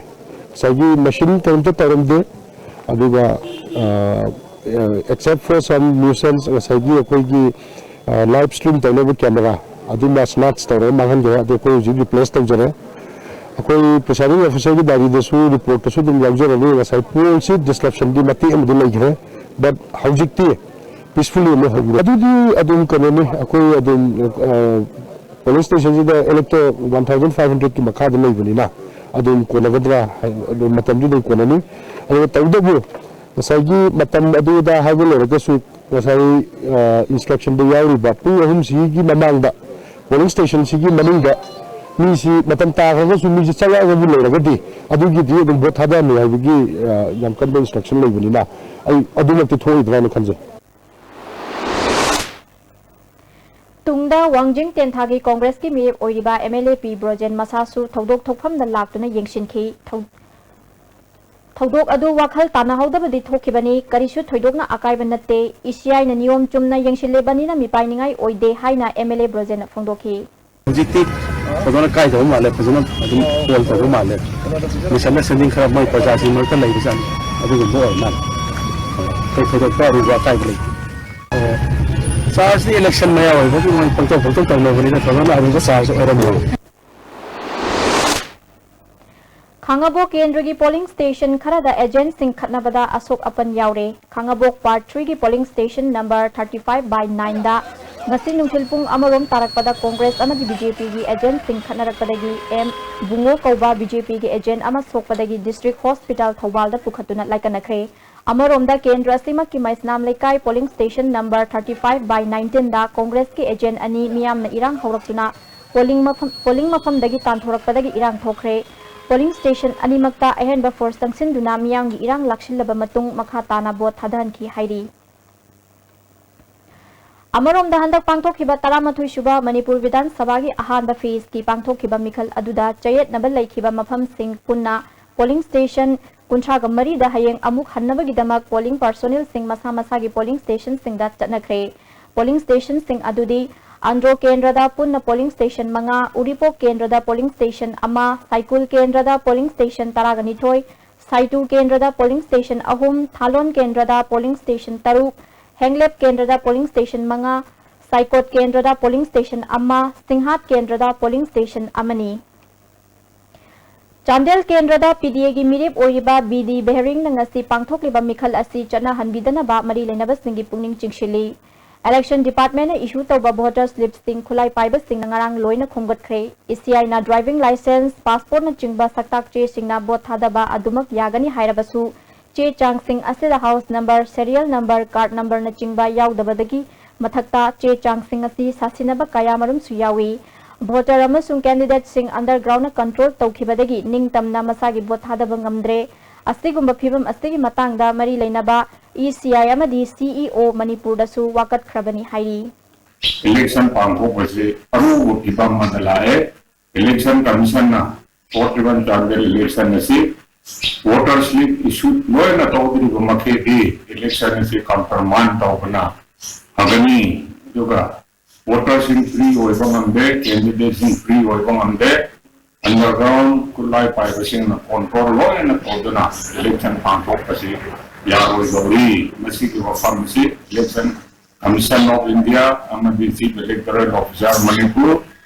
ꯉꯁꯥꯏꯒꯤ ꯃꯦꯆꯤꯟ ꯀꯔꯤꯝꯇ ꯇꯧꯔꯝꯗꯦ꯫ ꯑꯗꯨꯒ except for some nuisance, ꯉꯁꯥꯏꯒꯤ ꯑꯩꯈꯣꯏꯒꯤ ꯂꯥꯏꯚ ꯁ꯭ꯇ꯭ꯔꯤꯝ ꯇꯧꯅꯕ ꯀꯦꯃꯦꯔꯥ ꯑꯗꯨꯃ ꯁ꯭ꯅꯥꯠꯆ ꯇꯧꯔꯒ ꯃꯥꯡꯍꯟꯈ꯭ꯔꯦ꯫ ꯑꯗꯨ ꯑꯩꯈꯣꯏ ꯍꯧꯖꯤꯛ ꯔꯤꯄ꯭ꯂꯦꯁ ꯇꯧꯖꯔꯦ꯫ ꯑꯩꯈꯣꯏ presiding officerꯒꯤ diaryꯗꯁꯨ, reportꯇꯁꯨ ꯑꯗꯨꯝ ꯌꯥꯎꯖꯔꯅꯤ꯫ ꯉꯁꯥꯏ pollꯁꯤ disruptionꯗꯤ ꯃꯇꯦꯛ ꯑꯃꯗꯤ ꯂꯩꯈ꯭ꯔꯦ, but ꯍꯧꯖꯤꯛꯇꯤ peacefully ꯑꯃꯨꯛ ꯍꯧꯔꯦ꯫ ꯑꯗꯨꯗꯤ ꯑꯗꯨꯝ ꯀꯩꯅꯣꯅꯤ, ꯑꯩꯈꯣꯏ ꯑꯗꯨꯝ polling stationꯁꯤꯗ elector one thousand five hundredꯀꯤ ꯃꯈꯥꯗ ꯂꯩꯕꯅꯤꯅ ꯑꯗꯨꯝ ꯀꯣꯟꯅꯒꯗ꯭ꯔꯥ ꯍꯥꯏ-, ꯑꯗꯨꯝ ꯃꯇꯝꯗꯤ ꯑꯗꯨꯝ ꯀꯣꯟꯅꯅꯤ꯫ ꯑꯗꯨꯒ ꯇꯧꯕꯇꯕꯨ ꯉꯁꯥꯏꯒꯤ ꯃꯇꯝ ꯑꯗꯨꯗ ꯍꯥꯏꯕ ꯂꯩꯔꯒꯁꯨ, ꯉꯁꯥꯏ instructionꯗ ꯌꯥꯎꯔꯤꯕ ꯄꯨꯡ ꯑꯍꯨꯝꯁꯤꯒꯤ ꯃꯃꯥꯡꯗ polling stationꯁꯤꯒꯤ ꯃꯅꯨꯡꯗ ꯃꯤꯁꯤ ꯃꯇꯝ ꯇꯥꯈ꯭ꯔꯒꯁꯨ ꯃꯤꯁꯤ ꯆꯪꯉꯛꯑꯒꯕꯨ ꯂꯩꯔꯒꯗꯤ ꯑꯗꯨꯒꯤꯗꯤ ꯑꯗꯨꯝ vote ꯊꯥꯗꯔꯝꯃꯦ ꯍꯥꯏꯕꯒꯤ ꯌꯥꯝ ꯀꯟꯕ instruction ꯂꯩꯕꯅꯤꯅ ꯑꯩ ꯑꯗꯨꯃꯛꯇꯤ ꯊꯣꯛꯑꯣꯏꯗ꯭ꯔꯥꯅ ꯈꯟꯖꯩ꯫ ꯇꯨꯡꯗ ꯋꯥꯡꯖꯤꯡ ꯇꯦꯟꯊꯥꯒꯤ ꯀꯣꯡꯒ꯭ꯔꯦꯁꯀꯤ ꯃꯤꯔꯦꯞ ꯑꯣꯏꯔꯤꯕ MLA ꯄꯤ ꯕ꯭ꯔꯣꯖꯦꯟ ꯃꯁꯥꯁꯨ ꯊꯧꯗꯣꯛ ꯊꯣꯛꯐꯝꯗ ꯂꯥꯛꯇꯨꯅ ꯌꯦꯡꯁꯤꯟꯈꯤ꯫ ꯊꯧ-, ꯊꯧꯗꯣꯛ ꯑꯗꯨ ꯋꯥꯈꯜ ꯇꯥꯅꯍꯧꯗꯕꯗꯤ ꯊꯣꯛꯈꯤꯕꯅꯤ, ꯀꯔꯤꯁꯨ ꯊꯣꯏꯗꯣꯛꯅ ꯑꯀꯥꯏꯕ ꯅꯠꯇꯦ, ECIꯅ ꯅꯤꯌꯣꯝ ꯆꯨꯝꯅ ꯌꯦꯡꯁꯤꯜꯂꯤꯕꯅꯤꯅ ꯃꯤꯄꯥꯏꯅꯤꯡꯉꯥꯏ ꯑꯣꯏꯗꯦ ꯍꯥꯏꯅ MLA ꯕ꯭ꯔꯣꯖꯦꯟꯅ ꯐꯣꯡꯗꯣꯛꯈꯤ꯫ ꯍꯧꯖꯤꯛꯇꯤ ꯐꯖꯅ ꯀꯥꯏꯗꯕ ꯃꯥꯜꯂꯦ, ꯐꯖꯅ ꯑꯗꯨꯝ poll ꯇꯧꯕ ꯃꯥꯜꯂꯦ꯫ Misunderstanding ꯈꯔ ꯃꯣꯏ ꯄ꯭ꯔꯖꯥꯁꯤꯡ ꯃꯔꯛꯇ ꯂꯩꯕꯖꯥꯠꯅꯤ, ꯑꯗꯨꯒꯨꯝꯕ ꯑꯣꯏꯔ ꯃꯥꯜꯂꯦ꯫ ꯑꯩꯈꯣꯏ ꯊꯣꯏꯗꯣꯛꯄ ꯑꯔꯨꯕ ꯑꯀꯥꯏꯕ ꯂꯩꯇꯦ꯫ Chargeꯗꯤ election ꯃꯌꯥ ꯑꯣꯏꯕꯒꯤ ꯃꯣꯏ ꯄꯪꯇꯧ ꯄꯪꯇꯧ ꯇꯧꯅꯕꯅꯤꯅ ꯊꯣꯏꯗꯣꯛꯅ ꯑꯔꯨꯕ charge ꯑꯣꯏꯔꯝꯃꯣꯏ꯫ ꯈꯥꯉꯕꯣꯛ ꯀꯦꯟꯗ꯭ꯔꯒꯤ polling station ꯈꯔꯗ agentꯁꯤꯡ ꯈꯠꯅꯕꯗ ꯑꯁꯣꯛ ꯑꯄꯟ ꯌꯥꯎꯔꯦ꯫ ꯈꯥꯉꯕꯣꯛ Part threeꯒꯤ polling station number thirty five by nineꯗ ꯉꯁꯤ ꯅꯨꯡꯊꯤꯜ ꯄꯨꯡ ꯑꯃꯔꯣꯝ ꯇꯥꯔꯛꯄꯗ ꯀꯣꯡꯒ꯭ꯔꯦꯁ ꯑꯃꯗꯤ BJPꯒꯤ agentꯁꯤꯡ ꯈꯠꯅꯔꯛꯄꯗꯒꯤ ꯑꯦꯝ ꯕꯨꯡꯉꯣ ꯀꯧꯕ BJPꯒꯤ agent ꯑꯃ ꯁꯣꯛꯄꯗꯒꯤ district hospital ꯊꯧꯕꯥꯜꯗ ꯄꯨꯈꯠꯇꯨꯅ ꯂꯥꯏꯀꯠꯅꯈ꯭ꯔꯦ꯫ ꯑꯃꯔꯣꯝꯗ ꯀꯦꯟꯗ꯭ꯔ ꯑꯁꯤꯃꯛꯀꯤ ꯃꯩꯁꯅꯥꯝ ꯂꯩꯀꯥꯏ polling station number thirty five by nineteenꯗ ꯀꯣꯡꯒ꯭ꯔꯦꯁꯀꯤ agent ꯑꯅꯤ ꯃꯤꯌꯥꯝꯅ ꯏꯔꯥꯡ ꯍꯧꯔꯛꯇꯨꯅ polling ꯃꯐꯝ, polling ꯃꯐꯝꯗꯒꯤ ꯇꯥꯟꯊꯣꯔꯛꯄꯗꯒꯤ ꯏꯔꯥꯡ ꯊꯣꯛꯈ꯭ꯔꯦ꯫ Polling station ꯑꯅꯤꯃꯛꯇ ꯑꯍꯦꯟꯕ force ꯆꯪꯁꯤꯟꯗꯨꯅ ꯃꯤꯌꯥꯝꯒꯤ ꯏꯔꯥꯡ ꯂꯥꯛꯁꯤꯜꯂꯕ ꯃꯇꯨꯡ ꯃꯈꯥ ꯇꯥꯅ vote ꯊꯥꯗꯍꯟꯈꯤ ꯍꯥꯏꯔꯤ꯫ ꯑꯃꯔꯣꯝꯗ ꯍꯟꯗꯛ ꯄꯥꯡꯊꯣꯛꯈꯤꯕ ꯇꯔꯥꯃꯥꯊꯣꯏ ꯁꯨꯕ ꯃꯅꯤꯄꯨꯔ ꯕꯤꯙꯥꯟ ꯁꯚꯥꯒꯤ ꯑꯍꯥꯟꯕ phaseꯀꯤ ꯄꯥꯡꯊꯣꯛꯈꯤꯕ ꯃꯤꯈꯜ ꯑꯗꯨꯗ ꯆꯌꯦꯠꯅꯕ ꯂꯩꯈꯤꯕ ꯃꯐꯝꯁꯤꯡ ꯄꯨꯟꯅ polling station ꯀꯨꯟꯊ꯭ꯔꯥꯒ ꯃꯔꯤꯗ ꯍꯌꯦꯡ ꯑꯃꯨꯛ ꯍꯟꯅꯕꯒꯤꯗꯃꯛ polling personnelꯁꯤꯡ ꯃꯁꯥ ꯃꯁꯥꯒꯤ polling stationꯁꯤꯡꯗ ꯆꯠꯅꯈ꯭ꯔꯦ꯫ Polling stationꯁꯤꯡ ꯑꯗꯨꯗꯤ ꯑꯟꯗ꯭ꯔꯣ ꯀꯦꯟꯗ꯭ꯔꯗ ꯄꯨꯟꯅ polling station ꯃꯉꯥ, ꯎꯔꯤꯄꯣꯛ ꯀꯦꯟꯗ꯭ꯔꯗ polling station ꯑꯃ, ꯁꯥꯏꯀꯨꯜ ꯀꯦꯟꯗ꯭ꯔꯗ polling station ꯇꯔꯥꯒ ꯅꯤꯊꯣꯏ, ꯁꯥꯏꯇꯨ ꯀꯦꯟꯗ꯭ꯔꯗ polling station ꯑꯍꯨꯝ, ꯊꯥꯂꯣꯟ ꯀꯦꯟꯗ꯭ꯔꯗ polling station ꯇꯔꯨꯛ, ꯍꯦꯡꯂꯦꯞ ꯀꯦꯟꯗ꯭ꯔꯗ polling station ꯃꯉꯥ, ꯁꯥꯏꯀꯣꯠ ꯀꯦꯟꯗ꯭ꯔꯗ polling station ꯑꯃ, ꯁꯤꯡꯍꯥꯠ ꯀꯦꯟꯗ꯭ꯔꯗ polling station ꯑꯃꯅꯤ꯫ ꯆꯥꯟꯗꯦꯜ ꯀꯦꯟꯗ꯭ꯔꯗ ꯄꯤ ꯗꯤ ꯑꯦꯒꯤ ꯃꯤꯔꯦꯞ ꯑꯣꯏꯔꯤꯕ ꯕꯤ ꯗꯤ ꯕꯦꯍꯔꯤꯡꯅ ꯉꯁꯤ ꯄꯥꯡꯊꯣꯛꯂꯤꯕ ꯃꯤꯈꯜ ꯑꯁꯤ ꯆꯠꯅꯍꯟꯕꯤꯗꯅꯕ ꯃꯔꯤ ꯂꯩꯅꯕꯁꯤꯡꯒꯤ ꯄꯨꯛꯅꯤꯡ ꯆꯤꯡꯁꯤꯜꯂꯤ꯫ ꯏꯂꯦꯛꯁꯟ ꯗꯤꯄꯥꯔꯠꯃꯦꯟꯅ ꯏꯁꯨ ꯇꯧꯕ ꯚꯣꯇꯔꯁ ꯁ꯭ꯂꯤꯞꯁꯤꯡ ꯈꯨꯠꯂꯥꯏ ꯄꯥꯏꯕꯁꯤꯡꯅ ꯉꯔꯥꯡ ꯂꯣꯏꯅ ꯈꯣꯝꯒꯠꯈ꯭ꯔꯦ꯫ ꯏ ꯁꯤ ꯑꯥꯏꯅ ꯗ꯭ꯔꯥꯏꯚꯤꯡ ꯂꯥꯏꯁꯦꯟꯁ, ꯄꯥꯁꯄꯣꯔꯠꯅꯆꯤꯡꯕ ꯁꯛꯇꯥꯛ ꯆꯦꯁꯤꯡꯅ ꯚꯣꯠ ꯊꯥꯗꯕ ꯑꯗꯨꯃꯛ ꯌꯥꯒꯅꯤ ꯍꯥꯏꯔꯕꯁꯨ, ꯆꯦ ꯆꯥꯡꯁꯤꯡ ꯑꯁꯤꯗ house number, serial number, card ꯅꯝꯕꯔꯅꯆꯤꯡꯕ ꯌꯥꯎꯗꯕꯗꯒꯤ ꯃꯊꯛꯇ, ꯆꯦ ꯆꯥꯡꯁꯤꯡ ꯑꯁꯤ ꯁꯥꯁꯤꯟꯅꯕ ꯀꯌꯥꯃꯔꯨꯝꯁꯨ ꯌꯥꯎꯏ꯫ ꯚꯣꯇꯔ ꯑꯃꯁꯨꯡ ꯀꯦꯟꯗꯤꯗꯦꯠꯁꯤꯡ ꯑꯟꯗꯔꯒ꯭ꯔꯥꯎꯟꯗ ꯀꯟꯇ꯭ꯔꯣꯜ ꯇꯧꯈꯤꯕꯗꯒꯤ ꯅꯤꯡꯇꯝꯅ ꯃꯁꯥꯒꯤ ꯚꯣꯠ ꯊꯥꯗꯕ ꯉꯝꯗ꯭ꯔꯦ꯫ ꯑꯁꯤꯒꯨꯝꯕ ꯐꯤꯕꯝ ꯑꯁꯤꯒꯤ ꯃꯇꯥꯡꯗ ꯃꯔꯤ ꯂꯩꯅꯕ ꯏ ꯁꯤ ꯑꯥꯏ ꯑꯃꯗꯤ ꯁꯤ ꯏ ꯑꯣ ꯃꯅꯤꯄꯨꯔꯗꯁꯨ ꯋꯥꯀꯠꯈ꯭ꯔꯕꯅꯤ ꯍꯥꯏꯔꯤ꯫ ꯏꯂꯦꯛꯁꯟ ꯄꯥꯡꯊꯣꯛꯄꯁꯤ ꯑꯔꯨꯕ ꯐꯤꯕꯝ ꯑꯃꯗ ꯂꯥꯛꯑꯦ꯫ ꯏꯂꯦꯛꯁꯟ ꯀꯃꯤꯁꯟꯅ ꯊꯣꯛꯂꯤꯕ ꯆꯥꯟꯗꯦꯜ ꯏꯂꯦꯛꯁꯟ ꯑꯁꯤ ꯚꯣꯇꯔ ꯁ꯭ꯂꯤꯞ ꯏꯁꯨ ꯂꯣꯏꯅ ꯇꯧꯗ꯭ꯔꯤꯕ ꯃꯈꯩꯗꯤ ꯏꯂꯦꯛꯁꯟ ꯑꯁꯤ ꯀꯝꯄ꯭ꯔꯣꯃꯥꯏꯖ ꯇꯧꯕꯅ ꯐꯒꯅꯤ꯫ ꯑꯗꯨꯒ ꯚꯣꯇꯔꯁꯤꯡ ꯐ꯭ꯔꯤ ꯑꯣꯏꯕ ꯉꯝꯗꯦ, ꯀꯦꯟꯗꯤꯗꯦꯠꯁꯤꯡ ꯐ꯭ꯔꯤ ꯑꯣꯏꯕ ꯉꯝꯗꯦ, ꯑꯟꯗꯔꯒ꯭ꯔꯥꯎꯟ ꯈꯨꯠꯂꯥꯏ ꯄꯥꯏꯕꯁꯤꯡꯅ ꯀꯟꯇ꯭ꯔꯣꯜ ꯂꯣꯏꯅ ꯇꯧꯗꯨꯅ ꯏꯂꯦꯛꯁꯟ ꯄꯥꯡꯊꯣꯛꯄꯁꯤ ꯌꯥꯔꯣꯏꯗꯧꯔꯤ꯫ ꯃꯁꯤꯒꯤ ꯋꯥꯐꯝꯁꯤ ꯏꯂꯦꯛꯁꯟ ꯀꯃꯤꯁꯟ ꯑꯣꯐ ꯏꯟꯗꯤꯌꯥ ꯑꯃꯗꯤ ꯆꯤꯐ ꯏꯂꯦꯛꯇꯣꯔꯦꯜ ꯑꯣꯐꯤꯁꯥꯔ ꯃꯅꯤꯄꯨꯔ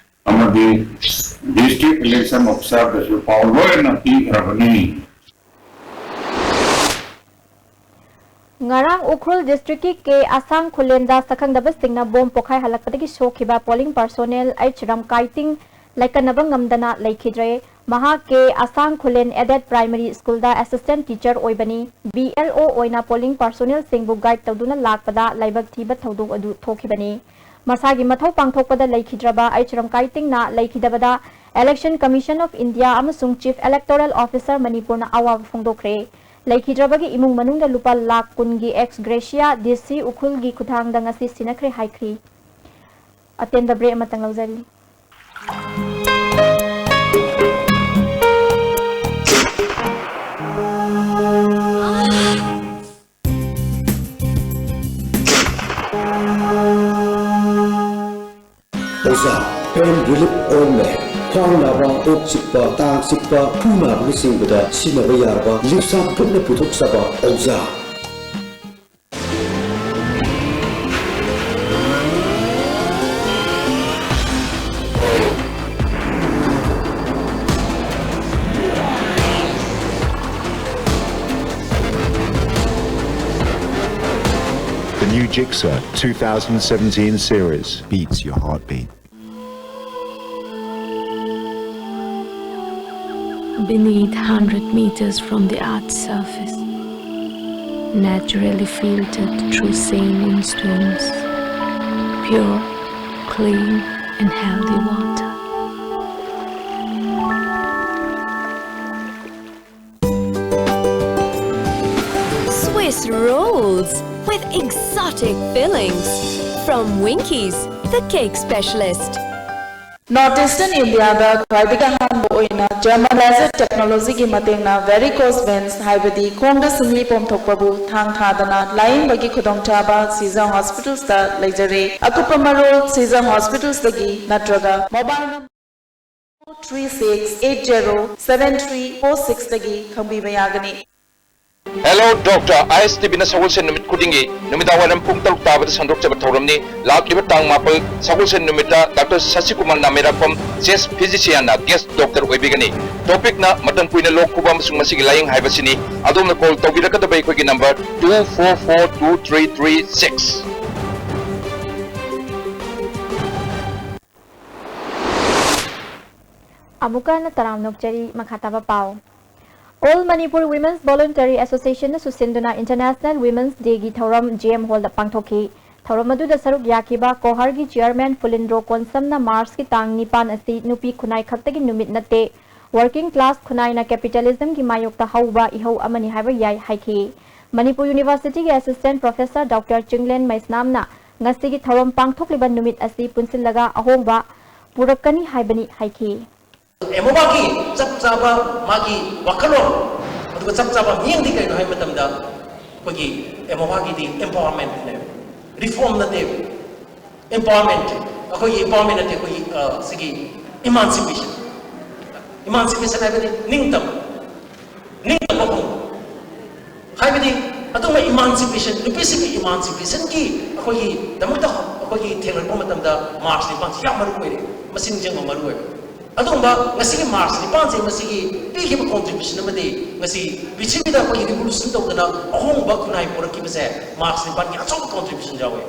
ꯑꯃꯗꯤ ꯗꯤꯁꯇ꯭ꯔꯤꯛ ꯏꯂꯦꯛꯁꯟ ꯑꯣꯐꯤꯁꯥꯔꯗꯁꯨ ꯄꯥꯎ ꯂꯣꯏꯅ ꯄꯤꯈ꯭ꯔꯕꯅꯤ꯫ ꯉꯔꯥꯡ ꯎꯈ꯭ꯔꯨꯜ ꯗꯤꯁꯇ꯭ꯔꯤꯛꯀꯤ ꯀꯦ ꯑꯁꯥꯡ ꯈꯨꯂꯦꯟꯗ ꯁꯛꯈꯪꯗꯕꯁꯤꯡꯅ ꯕꯣꯝ ꯄꯣꯈꯥꯏꯍꯜꯂꯛꯄꯗꯒꯤ ꯁꯣꯛꯈꯤꯕ ꯄꯣꯂꯤꯡ ꯄꯥꯔꯁꯣꯅꯦꯜ ꯑꯩꯆ ꯔꯝꯀꯥꯏꯇꯤꯡ ꯂꯥꯏꯀꯠꯅꯕ ꯉꯝꯗꯅ ꯂꯩꯈꯤꯗ꯭ꯔꯦ꯫ ꯃꯍꯥꯛ ꯀꯦ ꯑꯁꯥꯡ ꯈꯨꯂꯦꯟ ꯑꯦꯗꯦꯠ ꯄ꯭ꯔꯥꯏꯃꯔꯤ ꯁ꯭ꯀꯨꯜꯗ ꯑꯦꯁꯤꯁꯇꯦꯟꯠ ꯇꯤꯆꯔ ꯑꯣꯏꯕꯅꯤ꯫ ꯕꯤ ꯑꯦꯜ ꯑꯣ ꯑꯣꯏꯅ ꯄꯣꯂꯤꯡ ꯄꯥꯔꯁꯣꯅꯦꯜꯁꯤꯡꯕꯨ ꯒꯥꯏꯗ ꯇꯧꯗꯨꯅ ꯂꯥꯛꯄꯗ ꯂꯥꯏꯕꯛ ꯊꯤꯕ ꯊꯧꯗꯣꯛ ꯑꯗꯨ ꯊꯣꯛꯈꯤꯕꯅꯤ꯫ ꯃꯁꯥꯒꯤ ꯃꯊꯧ ꯄꯥꯡꯊꯣꯛꯄꯗ ꯂꯩꯈꯤꯗ꯭ꯔꯕ ꯑꯩꯆ ꯔꯝꯀꯥꯏꯇꯤꯡꯅ ꯂꯩꯈꯤꯗꯕꯗ ꯏꯂꯦꯛꯁꯟ ꯀꯃꯤꯁꯟ ꯑꯣꯐ ꯏꯟꯗꯤꯌꯥ ꯑꯃꯁꯨꯡ ꯆꯤꯐ ꯏꯂꯦꯛꯇꯣꯔꯦꯜ ꯑꯣꯐꯤꯁꯥꯔ ꯃꯅꯤꯄꯨꯔꯅ ꯑꯋꯥꯕ ꯐꯣꯡꯗꯣꯛꯈ꯭ꯔꯦ꯫ ꯂꯩꯈꯤꯗ꯭ꯔꯕꯒꯤ ꯏꯃꯨꯡ ꯃꯅꯨꯡꯗ ꯂꯨꯄꯥ ꯂꯥꯈ ꯀꯨꯟꯒꯤ ꯑꯦꯛꯁ ꯒ꯭ꯔꯦꯁꯤꯌꯥ ꯗꯤ ꯁꯤ ꯎꯈ꯭ꯔꯨꯜꯒꯤ ꯈꯨꯠꯊꯥꯡꯗ ꯉꯁꯤ ꯁꯤꯟꯅꯈ꯭ꯔꯦ ꯍꯥꯏꯈ꯭ꯔꯤ꯫ ꯑꯇꯦꯟꯕ ꯕ꯭ꯔꯦꯛ ꯑꯃꯇꯪ ꯂꯧꯖꯔꯤ꯫ ꯑꯣꯖꯥ, ꯄꯦꯟ ꯔꯤꯂꯤꯐ ꯑꯣꯏꯟꯃꯦꯟ꯫ ꯈ꯭ꯋꯥꯡ ꯅꯥꯕ, ꯀꯣꯛ ꯆꯤꯛꯄ, ꯇꯥꯡ ꯆꯤꯛꯄ, ꯈꯨ ꯅꯥꯕꯅꯆꯤꯡꯕꯗ ꯁꯤꯖꯤꯟꯅꯕ ꯌꯥꯔꯕ ꯂꯤꯞꯁꯥ ꯈꯨꯠꯅ ꯄꯨꯊꯣꯛꯆꯕ ꯑꯣꯖꯥ꯫ New Gixxer two thousand seventeen series beats your heartbeat. Beneath hundred meters from the earth's surface, naturally filtered through saline stones, pure, clean, and healthy water. Swiss rolls with exotic fillings from Winkies, the cake specialist. North Eastern India ꯗ ꯈ꯭ꯋꯥꯏꯗꯒꯤ ꯑꯍꯥꯟꯕ ꯑꯣꯏꯅ German laser technology ꯒꯤ ꯃꯇꯦꯡꯅ varicose veins ꯍꯥꯏꯕꯗꯤ ꯈꯣꯡꯗ ꯁꯤꯡꯂꯤ ꯄꯣꯝꯊꯣꯛꯄꯕꯨ ꯊꯥꯡ ꯊꯥꯗꯅ ꯂꯥꯌꯦꯡꯕꯒꯤ ꯈꯨꯗꯣꯡꯆꯥꯕ Seasons Hospitals ꯇ ꯂꯩꯖꯔꯦ꯫ ꯑꯀꯨꯞꯄ ꯃꯔꯣꯜ Seasons Hospitals ꯇꯒꯤ ꯅꯠꯇ꯭ꯔꯒ mobile number three six eight zero seven three four six ꯇꯒꯤ ꯈꯪꯕꯤꯕ ꯌꯥꯒꯅꯤ꯫ Hello Doctor, I S T V ꯅ ꯁꯒꯣꯜꯁꯦꯟ ꯅꯨꯃꯤꯠ ꯈꯨꯗꯤꯡꯒꯤ ꯅꯨꯃꯤꯗꯥꯡ ꯋꯥꯏꯔꯝ ꯄꯨꯡ ꯇꯔꯨꯛ ꯇꯥꯕꯗ ꯁꯟꯗꯣꯛꯆꯕ ꯊꯧꯔꯝꯅꯤ꯫ ꯂꯥꯛꯂꯤꯕ ꯇꯥꯡ ꯃꯥꯄꯜ ꯁꯒꯣꯜꯁꯦꯟ ꯅꯨꯃꯤꯠꯇ Doctor ꯁꯁꯤꯀꯨꯃꯥꯔ ꯅꯥꯃꯦꯔꯥꯛꯄꯝ, chest physician ꯅ guest doctor ꯑꯣꯏꯕꯤꯒꯅꯤ꯫ Topic ꯅ ꯃꯇꯝ ꯀꯨꯏꯅ ꯂꯣꯛ ꯈꯨꯕ ꯑꯃꯁꯨꯡ ꯃꯁꯤꯒꯤ ꯂꯥꯏꯌꯦꯡ ꯍꯥꯏꯕꯁꯤꯅꯤ꯫ ꯑꯗꯣꯝꯅ call ꯇꯧꯕꯤꯔꯛꯀꯗꯕ ꯑꯩꯈꯣꯏꯒꯤ number two four four two three three six꯫ ꯑꯃꯨꯛꯀ ꯍꯟꯅ ꯇꯔꯥꯝꯅ ꯑꯣꯛꯆꯔꯤ꯫ ꯃꯈꯥ ꯇꯥꯕ ꯄꯥꯎ꯫ All Manipur Women's Voluntary Association ꯅ ꯁꯨꯁꯤꯟꯗꯨꯅ International Women's Day ꯒꯤ ꯊꯧꯔꯝ J M Hall ꯗ ꯄꯥꯡꯊꯣꯛꯈꯤ꯫ ꯊꯧꯔꯝ ꯑꯗꯨꯗ ꯁꯔꯨꯛ ꯌꯥꯈꯤꯕ ꯀꯣꯍꯔꯒꯤ chairman ꯐꯨꯂꯤꯟꯗ꯭ꯔꯣ ꯀꯣꯟꯁꯝꯅ March ꯀꯤ ꯇꯥꯡ ꯅꯤꯄꯥꯟ ꯑꯁꯤ ꯅꯨꯄꯤ ꯈꯨꯟꯅꯥꯏ ꯈꯛꯇꯒꯤ ꯅꯨꯃꯤꯠ ꯅꯠꯇꯦ, working class ꯈꯨꯟꯅꯥꯏꯅ capitalism ꯒꯤ ꯃꯥꯌꯣꯛꯇ ꯍꯧꯕ ꯏꯍꯧ ꯑꯃꯅꯤ ꯍꯥꯏꯕ ꯌꯥꯏ ꯍꯥꯏꯈꯤ꯫ ꯃꯅꯤꯄꯨꯔ University ꯒꯤ assistant professor Doctor ꯆꯤꯡꯂꯦꯟ ꯃꯩꯁꯅꯥꯝꯅ ꯉꯁꯤꯒꯤ ꯊꯧꯔꯝ ꯄꯥꯡꯊꯣꯛꯂꯤꯕ ꯅꯨꯃꯤꯠ ꯑꯁꯤ ꯄꯨꯟꯁꯤꯜꯂꯒ ꯑꯍꯣꯡꯕ ꯄꯨꯔꯛꯀꯅꯤ ꯍꯥꯏꯕꯅꯤ ꯍꯥꯏꯈꯤ꯫ ꯑꯦꯃꯣꯕꯥꯒꯤ ꯆꯞ ꯆꯥꯕ ꯃꯥꯒꯤ ꯋꯥꯈꯜꯂꯣꯟ ꯑꯗꯨꯒ ꯆꯞ ꯆꯥꯕ ꯃꯤꯠꯌꯦꯡꯗꯤ ꯀꯔꯤꯅꯣ ꯍꯥꯏꯕ ꯃꯇꯝꯗ, ꯑꯩꯈꯣꯏꯒꯤ ꯑꯦꯃꯣꯕꯥꯒꯤꯗꯤ empowerment ꯅꯦꯕ, reform ꯅꯠꯇꯦꯕ꯫ Empowerment, ꯑꯩꯈꯣꯏꯒꯤ empowerment ꯅꯠꯇꯦ, ꯑꯩꯈꯣꯏꯒꯤ, ꯑ, ꯁꯤꯒꯤ emancipation꯫ Emancipation ꯍꯥꯏꯕꯗꯤ ꯅꯤꯡꯇꯝꯕ, ꯅꯤꯡꯇꯝꯕ ꯐꯪꯕ꯫ ꯍꯥꯏꯕꯗꯤ ꯑꯗꯨꯒꯨꯝꯕ emancipation, ꯅꯨꯄꯤꯁꯤꯡꯒꯤ emancipation ꯒꯤ ꯑꯩꯈꯣꯏꯒꯤ ꯗꯃꯛꯇ ꯑꯩꯈꯣꯏꯒꯤ ꯊꯦꯡꯅꯔꯛꯄ ꯃꯇꯝꯗ March ꯅꯤꯄꯥꯟꯁꯤ ꯌꯥꯝ ꯃꯔꯨ ꯑꯣꯏꯔꯦ꯫ ꯃꯁꯤ ꯅꯤꯡꯁꯤꯡꯕ ꯃꯔꯨ ꯑꯣꯏ꯫ ꯑꯗꯨꯒꯨꯝꯕ ꯉꯁꯤꯒꯤ March ꯅꯤꯄꯥꯟꯁꯦ ꯃꯁꯤꯒꯤ ꯄꯤꯈꯤꯕ contribution ꯑꯃꯗꯤ ꯉꯁꯤ ꯄ꯭ꯔꯤꯊꯤꯕꯤꯗ ꯑꯩꯈꯣꯏꯒꯤ ꯔꯤꯚꯣꯂꯨꯁꯟ ꯇꯧꯗꯅ ꯑꯍꯣꯡꯕ ꯈꯨꯟꯅꯥꯏ ꯄꯨꯔꯛꯈꯤꯕꯁꯦ ꯃꯥꯔꯛꯁ ꯅꯤꯄꯥꯟꯒꯤ ꯑꯆꯧꯕ ꯀꯟꯇ꯭ꯔꯤꯕ꯭ꯌꯨꯁꯟ ꯌꯥꯎꯋꯦ꯫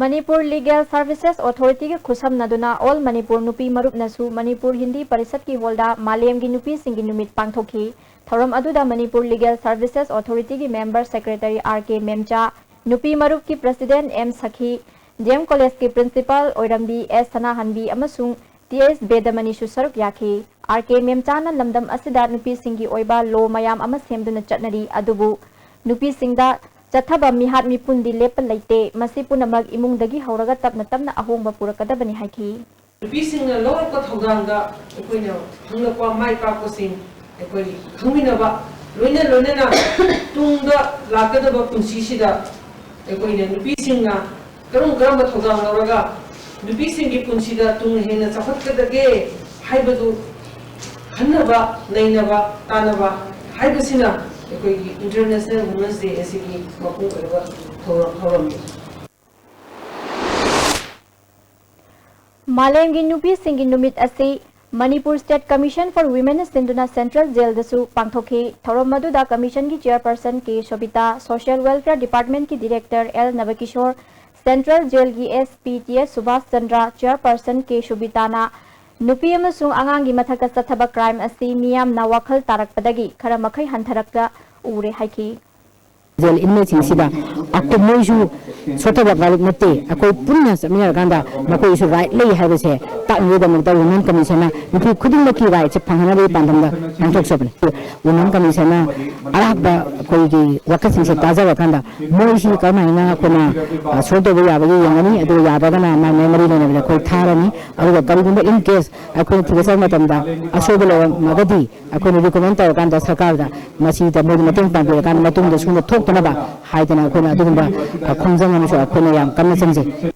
ꯃꯅꯤꯄꯨꯔ ꯂꯤꯒꯦꯜ ꯁꯔꯚꯤꯁꯦꯁ ꯑꯣꯊꯣꯔꯤꯇꯤꯒ ꯈꯨꯠꯁꯝꯅꯗꯨꯅ ꯑꯣꯜ ꯃꯅꯤꯄꯨꯔ ꯅꯨꯄꯤ ꯃꯔꯨꯞꯅꯁꯨ ꯃꯅꯤꯄꯨꯔ ꯍꯤꯟꯗꯤ ꯄꯔꯤꯁꯠꯀꯤ ꯍꯣꯜꯗ ꯃꯥꯂꯦꯝꯒꯤ ꯅꯨꯄꯤꯁꯤꯡꯒꯤ ꯅꯨꯃꯤꯠ ꯄꯥꯡꯊꯣꯛꯈꯤ꯫ ꯊꯧꯔꯝ ꯑꯗꯨꯗ ꯃꯅꯤꯄꯨꯔ ꯂꯤꯒꯦꯜ ꯁꯔꯚꯤꯁꯦꯁ ꯑꯣꯊꯣꯔꯤꯇꯤꯒꯤ member secretary R K Memcha, ꯅꯨꯄꯤ ꯃꯔꯨꯞꯀꯤ president M Sakhi, D M ꯀꯣꯂꯦꯖꯀꯤ ꯄ꯭ꯔꯤꯟꯁꯤꯄꯥꯜ ꯑꯣꯏꯔꯝꯕꯤ ꯑꯦꯁ ꯁꯅꯥꯍꯟꯕꯤ ꯑꯃꯁꯨꯡ ꯇꯤ ꯑꯦꯁ ꯕꯦꯗꯃꯅꯤꯁꯨ ꯁꯔꯨꯛ ꯌꯥꯈꯤ꯫ ꯑꯥꯔ ꯀꯦ ꯃꯦꯝꯆꯥꯅ ꯂꯝꯗꯝ ꯑꯁꯤꯗ ꯅꯨꯄꯤꯁꯤꯡꯒꯤ ꯑꯣꯏꯕ ꯂꯣ ꯃꯌꯥꯝ ꯑꯃ ꯁꯦꯝꯗꯨꯅ ꯆꯠꯅꯔꯤ, ꯑꯗꯨꯕꯨ ꯅꯨꯄꯤꯁꯤꯡꯗ ꯆꯠꯊꯕ ꯃꯤꯍꯥꯠ ꯃꯤꯄꯨꯟꯗꯤ ꯂꯦꯞꯄ ꯂꯩꯇꯦ꯫ ꯃꯁꯤ ꯄꯨꯝꯅꯃꯛ ꯏꯃꯨꯡꯗꯒꯤ ꯍꯧꯔꯒ ꯇꯞꯅ ꯇꯞꯅ ꯑꯍꯣꯡꯕ ꯄꯨꯔꯛꯀꯗꯕꯅꯤ ꯍꯥꯏꯈꯤ꯫ ꯅꯨꯄꯤꯁꯤꯡꯅ ꯂꯧꯔꯛꯄ ꯊꯧꯗꯥꯡꯗ ꯑꯩꯈꯣꯏꯅ ꯐꯪꯂꯛꯄ ꯃꯥꯏ ꯄꯥꯛꯄꯁꯤꯡ ꯑꯩꯈꯣꯏ ꯈꯪꯃꯤꯟꯅꯕ, ꯂꯣꯏꯅ ꯂꯣꯏꯅꯅ ꯇꯨꯡꯗ ꯂꯥꯛꯀꯗꯕ ꯄꯨꯟꯁꯤꯁꯤꯗ ꯑꯩꯈꯣꯏꯅ ꯅꯨꯄꯤꯁꯤꯡꯅ ꯀꯔꯝ ꯀꯔꯝꯕ ꯊꯧꯗꯥꯡ ꯂꯧꯔꯒ ꯅꯨꯄꯤꯁꯤꯡꯒꯤ ꯄꯨꯟꯁꯤꯗ ꯇꯨꯡ ꯍꯦꯟꯅ ꯆꯥꯎꯈꯠꯀꯗꯒꯦ ꯍꯥꯏꯕꯗꯨ ꯈꯟꯅꯕ, ꯅꯩꯅꯕ, ꯇꯥꯟꯅꯕ ꯍꯥꯏꯕꯁꯤꯅ ꯑꯩꯈꯣꯏꯒꯤ International Women's Day ꯑꯁꯤꯒꯤ ꯃꯄꯨꯡ ꯑꯣꯏꯕ ꯊꯧꯔꯝ, ꯊꯧꯔꯝꯅꯤ꯫ ꯃꯥꯂꯦꯝꯒꯤ ꯅꯨꯄꯤꯁꯤꯡꯒꯤ ꯅꯨꯃꯤꯠ ꯑꯁꯤ Manipur State Commission for Women ꯁꯤꯟꯗꯨꯅ ꯁꯦꯟꯇ꯭ꯔꯦꯜ ꯖꯦꯜꯗꯁꯨ ꯄꯥꯡꯊꯣꯛꯈꯤ꯫ ꯊꯧꯔꯝ ꯑꯗꯨꯗ ꯀꯃꯤꯁꯟꯒꯤ chairperson K Sobita, social welfare ꯗꯤꯄꯥꯔꯠꯃꯦꯟꯠꯀꯤ ꯗꯤꯔꯦꯛꯇꯔ ꯑꯦꯜ ꯅꯕꯀꯤꯁꯣꯔ, ꯁꯦꯟꯇ꯭ꯔꯦꯜ ꯖꯦꯜꯒꯤ S P T S Subhash Chandra, chairperson K ꯁꯣꯕꯤꯇꯥꯅ ꯅꯨꯄꯤ ꯑꯃꯁꯨꯡ ꯑꯉꯥꯡꯒꯤ ꯃꯊꯛꯇ ꯆꯠꯊꯕ ꯀ꯭ꯔꯥꯏꯝ ꯑꯁꯤ ꯃꯤꯌꯥꯝꯅ ꯋꯥꯈꯜ ꯇꯥꯔꯛꯄꯗꯒꯤ ꯈꯔ ꯃꯈꯩ ꯍꯟꯊꯔꯛꯄ ꯎꯔꯦ ꯍꯥꯏꯈꯤ꯫ ꯖꯦꯜ ꯏꯟꯃꯦꯠꯁꯤꯡꯁꯤꯗ ꯑꯩꯈꯣꯏ ꯃꯣꯏꯁꯨ ꯁꯣꯠꯊꯕ ꯀꯥꯡꯂꯨꯞ ꯅꯠꯇꯦ, ꯑꯩꯈꯣꯏ ꯄꯨꯟꯅ ꯆꯠꯃꯤꯟꯅꯔꯀꯥꯟꯗ ꯃꯈꯣꯏꯒꯤꯁꯨ ꯔꯥꯏꯠ ꯂꯩ ꯍꯥꯏꯕꯁꯦ ꯇꯥꯛꯅꯕꯒꯤꯗꯃꯛꯇ ꯋꯨꯃꯦꯟ ꯀꯃꯤꯁꯟꯅ ꯅꯨꯄꯤ ꯈꯨꯗꯤꯡꯃꯛꯀꯤ ꯔꯥꯏꯠꯁꯦ ꯐꯪꯍꯟꯅꯕꯒꯤ ꯄꯥꯟꯗꯝꯗ ꯄꯥꯡꯊꯣꯛꯆꯕꯅꯤ꯫ ꯋꯨꯃꯦꯟ ꯀꯃꯤꯁꯟꯅ ꯑꯔꯥꯛꯄ ꯑꯩꯈꯣꯏꯒꯤ ꯋꯥꯀꯠꯁꯤꯡꯁꯦ ꯇꯥꯖꯔꯀꯥꯟꯗ ꯃꯣꯏꯁꯤ ꯀꯔꯝꯍꯥꯏꯅ ꯑꯩꯈꯣꯏꯅ ꯁꯣꯜꯕ ꯇꯧꯕ ꯌꯥꯕꯒꯦ ꯌꯦꯡꯒꯅꯤ, ꯑꯗꯨꯒ ꯌꯥꯗ꯭ꯔꯒꯅ ꯃꯥꯏ ꯃꯥꯏ ꯃꯔꯤ ꯂꯩꯅꯕꯗ ꯑꯩꯈꯣꯏ ꯊꯥꯔꯅꯤ꯫ ꯑꯗꯨꯒ ꯀꯔꯤꯒꯨꯝꯕ in case ꯑꯩꯈꯣꯏꯅ ꯊꯤꯒꯠꯆꯕ ꯃꯇꯝꯗ ꯑꯁꯣꯏꯕ ꯂꯩꯔꯝꯃꯒꯗꯤ ꯑꯩꯈꯣꯏꯅ ꯔꯤꯀꯃꯦꯟ ꯇꯧꯔꯀꯥꯟꯗ ꯁꯔꯀꯥꯔꯗ ꯃꯁꯤꯗ ꯃꯣꯏꯅ ꯃꯇꯦꯡ ꯄꯥꯡꯕꯤꯔꯀꯥꯟꯗ ꯃꯇꯨꯡꯗ ꯁꯨꯝꯕ ꯊꯣꯛꯇꯅꯕ ꯍꯥꯏꯗꯅ ꯑꯩꯈꯣꯏꯅ ꯑꯗꯨꯒꯨꯝꯕ ꯈꯣꯡꯖꯪ ꯑꯃꯁꯨ ꯑꯩꯈꯣꯏꯅ ꯌꯥꯝ ꯀꯟꯅ ꯆꯪꯖꯩ꯫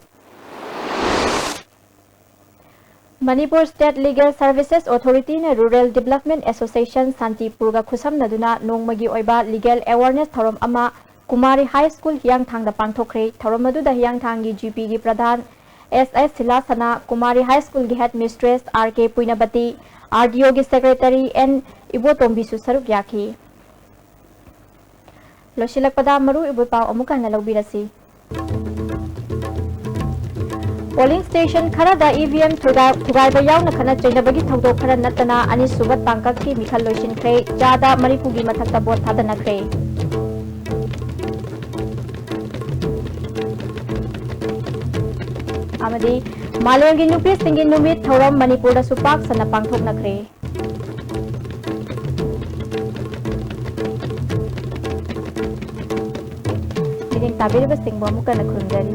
Manipur State Legal Services Authority ꯅ Rural Development Association ꯁꯥꯟꯇꯤꯄꯨꯔꯒ ꯈꯨꯠꯁꯝꯅꯗꯨꯅ ꯅꯣꯡꯃꯒꯤ ꯑꯣꯏꯕ ꯂꯤꯒꯦꯜ ꯑꯦꯋꯥꯔꯅꯦꯁ ꯊꯧꯔꯝ ꯑꯃ ꯀꯨꯃꯥꯔꯤ ꯍꯥꯏ ꯁ꯭ꯀꯨꯜ ꯍꯤꯌꯥꯡꯊꯥꯡꯗ ꯄꯥꯡꯊꯣꯛꯈ꯭ꯔꯦ꯫ ꯊꯧꯔꯝ ꯑꯗꯨꯗ ꯍꯤꯌꯥꯡꯊꯥꯡꯒꯤ ꯖꯤ ꯄꯤ ꯒꯤ ꯄ꯭ꯔꯙꯥꯟ ꯑꯦꯁ ꯑꯦꯁ ꯁꯤꯂꯥꯁꯅꯥ, ꯀꯨꯃꯥꯔꯤ ꯍꯥꯏ ꯁ꯭ꯀꯨꯜꯒꯤ ꯍꯦꯗ ꯃꯤꯁꯇ꯭ꯔꯦꯁ ꯑꯥꯔ ꯀꯦ ꯄꯨꯏꯅꯕꯇꯤ, ꯑꯥꯔ ꯗꯤ ꯑꯣꯒꯤ ꯁꯦꯀ꯭ꯔꯦꯇꯔꯤ ꯑꯦꯟ ꯏꯕꯣꯇꯣꯝꯕꯤꯁꯨ ꯁꯔꯨꯛ ꯌꯥꯈꯤ꯫ ꯂꯣꯏꯁꯤꯜꯂꯛꯄꯗ ꯃꯔꯨ ꯑꯣꯏꯕ ꯄꯥꯎ ꯑꯃꯨꯛ ꯍꯟꯅ ꯂꯧꯕꯤꯔꯁꯤ꯫ ꯄꯣꯂꯤꯡ ꯁ꯭ꯇꯦꯁꯟ ꯈꯔꯗ ꯏ ꯚꯤ ꯑꯦꯝ ꯊꯨꯒꯥꯏ-, ꯊꯨꯒꯥꯏꯕ ꯌꯥꯎꯅ ꯈꯠꯅ ꯆꯩꯅꯕꯒꯤ ꯊꯧꯗꯣꯛ ꯈꯔ ꯅꯠꯇꯅ ꯑꯅꯤꯁꯨꯕ ꯇꯥꯡꯀꯛꯀꯤ ꯃꯤꯈꯜ ꯂꯣꯏꯁꯤꯟꯈ꯭ꯔꯦ꯫ ꯆꯥꯗ ꯃꯔꯤꯐꯨꯒꯤ ꯃꯊꯛꯇ ꯚꯣꯠ ꯊꯥꯗꯅꯈ꯭ꯔꯦ꯫ ꯑꯃꯗꯤ ꯃꯥꯂꯦꯝꯒꯤ ꯅꯨꯄꯤꯁꯤꯡꯒꯤ ꯅꯨꯃꯤꯠ ꯊꯧꯔꯝ ꯃꯅꯤꯄꯨꯔꯗꯁꯨ ꯄꯥꯛ ꯁꯟꯅ ꯄꯥꯡꯊꯣꯛꯅꯈ꯭ꯔꯦ꯫ ꯃꯤꯠꯌꯦꯡ ꯇꯥꯕꯤꯔꯤꯕꯁꯤꯡꯕꯨ ꯑꯃꯨꯛ ꯍꯟꯅ ꯈꯨꯔꯨꯝꯖꯔꯤ꯫